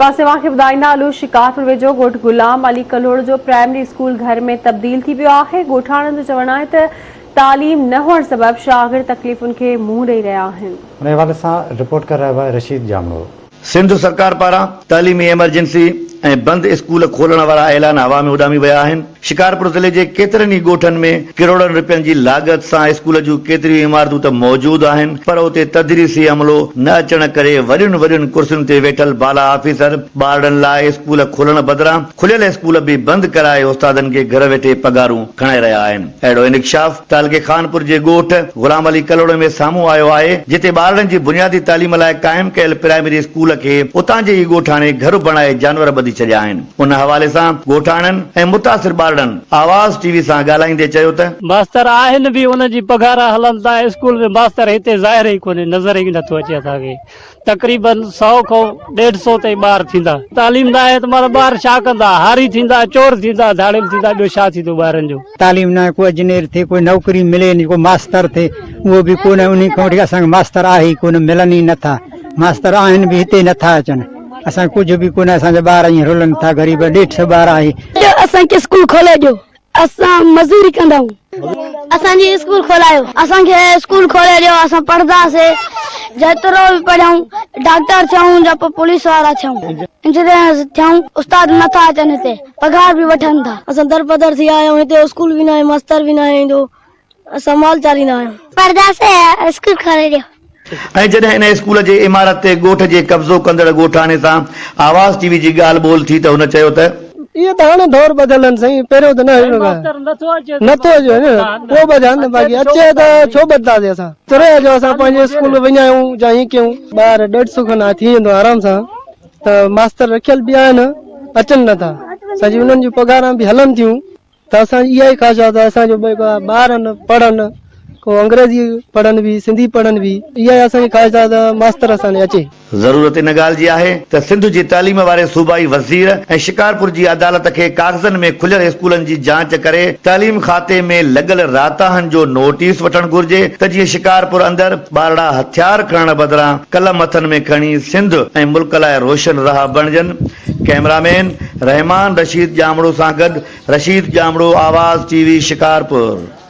پاسي اوهان کي ٻڌائيندا هلون شڪارپور ويجهو ڳوٺ غلام علي ڪلهوڙو جو پرائمري اسڪول گهر ۾ تبديل ٿي ويو آهي ڳوٺاڻن جو چوڻ آهي ته تعليم نه هئڻ سبب شاگرد تڪليفن کي منهن ڏئي رهيا آهن. ان حوالي سان رپورٽ ڪري رهيو آهي رشيد ڄامڙو. سنڌ سرڪار پاران تعليمي ايمرجنسي ۽ بند اسڪول کولڻ وارا اعلان هوا ۾ اڏامي ويا آهن. شڪارپور ضلعي جي ڪيترن ئي ڳوٺن ۾ ڪروڙن رپين جي لاڳت سان اسڪول جون ڪيتريون عمارتون ته موجود آهن پر اتي تدريسي عملو نه اچڻ ڪري وڏين وڏين ڪرسين تي ويٺل بالا آفيسر ٻارڙن لاء اسڪول کولڻ بدران کليل اسڪول به بند ڪرائي استادن کي گهر ويٺي پگهارون کڻائي رهيا آهن. اهڙو انڪشاف تعلقي خانپور جي ڳوٺ غلام علي ڪلهوڙي ۾ سامهون آيو آهي جتي ٻارڙن جي بنيادي تعليم لاء قائم ڪيل پرائمري اسڪول کي اتان جي ئي ڳوٺاڻي گهر بڻائي جانور ٻڌي ڇڏيا آهن. ان حوالي سان ڳوٺاڻن ۽ متاثر ٻارڙن آواز ٽي وي سان ڳالهائيندي چيو ته. ماستر آهن به انهن جي پگهار هلن ٿا اسڪول ۾ ماستر هتي ظاهر ئي ڪونهي نظر ئي نٿو اچي اسان کي تقريبن سئو کان ڏيڍ سئو تائين ٻار ٿيندا تعليم ناهي ته معنيٰ ٻار ڇا ڪندا هاري ٿيندا چور ٿيندا ڌاڙيل ٿيندا ٻيو ڇا ٿيندو ٻارن جو. تعليم ناهي ڪو اجنير ٿئي ڪوئي نوڪري ملي ني ڪو ماستر ٿئي اهو به ڪونه انهي کان وٺي اسان کي ماستر آهي ئي ڪونه ملن ئي نٿا ماستر آهن به هتي نٿا اچن. اسان کي ڪجهه به ڪونه اسان جا ٻار ائين رلن ٿا غريب ڏيڍ سو ٻار آهي. ڏيو اسان کي اسڪول کولي ڏيو اسان مزوري ڪندا آهيون. اسان جي اسڪول کولايو. اسان کي اسڪول کولي ڏيو اسان پڙهنداسي جيترو به پڙهيون ڊاڪٽر ٿيون يا پوء پوليس وارا ٿيون انجنيئر ٿيون استاد نٿا اچن هتي پگهار به وٺن ٿا. اسان درپدر ٿي آيا آهيون هتي اسڪول به ناهي ماستر به ناهي ايندو. اسان مال چاريندا آهيون. پڙهنداسين اسڪول کولي ڏيو. ۽ جڏهن ان اسڪول جي عمارت تي ڳوٺ جي قبضو ڪندڙ ڳوٺاڻي سان آواز ٽي وي جي ڳالهه ٻولهه ٿي ته هن چيو ته. اهي ته هاڻي ڍور ٻڌل آهن سائين پهريون ته نه هيو نٿو اچي پوء ٻڌان نه باقي اچي ته ڇو ٻڌنداسين اسان تري جو اسان پنهنجي اسڪول وڃايون يا ائين ڪيون ٻار ڏيڍ سو کن ٿي ويندو آرام سان ته ماستر رکيل به آهن اچن نٿا سڄي انهن جون پگهاران به هلن ٿيون ته اسان جي اها ئي خواهش آهي ته اسان جو ٻار آهن پڙهن ڪو انگريزي پڙهن به سنڌي پڙهن به اها ئي اسان جي خواهش آهي ته ماستر اسان ڏي اچي. ضرورت ان ڳالهه جي آهي ته سنڌ جي تعليم واري صوبائي وزير ۽ شڪارپور جي عدالت کي ڪاغذن ۾ کليل اسڪولن جي جاچ ڪري تعليم کاتي ۾ لڳل راتاهن جو نوٽيس وٺڻ گهرجي ته جيئن شڪارپور اندر ٻارڙا هٿيار کڻڻ بدران قلم هٿن ۾ کڻي سنڌ ۽ ملڪ لاء روشن راهه بڻجن. ڪئميرا مين رحمان رشيد ڄامڙو سان گڏ رشيد ڄامڙو آواز ٽي وي شڪارپور.